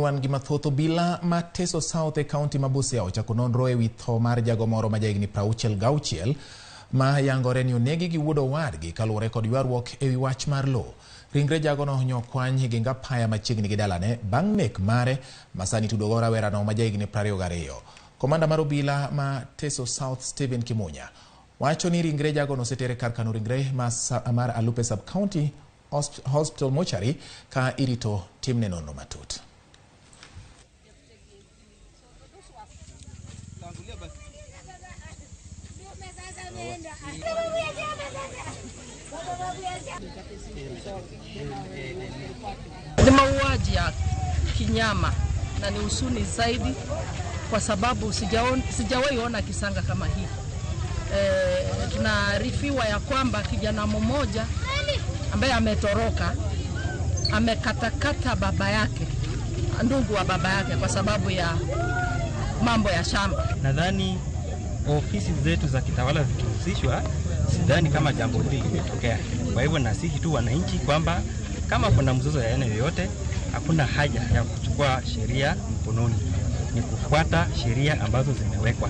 Wan gi mathoth obila ma Teso South e kaunti ma Busia ochako nonro ewi tho mar jago moro ma jahigni 66 ma yangore ni onegi gi wuod owadgi kaluwore kod ywaruok ewi wach mar lowo. Ringre jagono nyokwany gi ngapaya machiegni gi dalane bang' nek mare ma sani itudo go rawerano ma jahigni 22. Komanda mar obila ma Teso South Stephen Kimunya wacho ni ringre jagono oseter e kar kano ringre mar Alupe Sub-County Hospital Mortuary ka irito timne nonro matut. Ni mauaji ya kinyama na ni huzuni zaidi kwa sababu sijawahi ona kisanga kama hii. Tunaarifiwa ya kwamba kijana mmoja ambaye ametoroka amekatakata baba yake, ndugu wa baba yake, kwa sababu ya mambo ya shamba. Nadhani ofisi zetu za kitawala zikihusishwa, sidhani kama jambo hili limetokea. Kwa hivyo nasihi tu wananchi kwamba kama kuna mzozo ya aina yoyote, hakuna haja ya kuchukua sheria mkononi, ni kufuata sheria ambazo zimewekwa.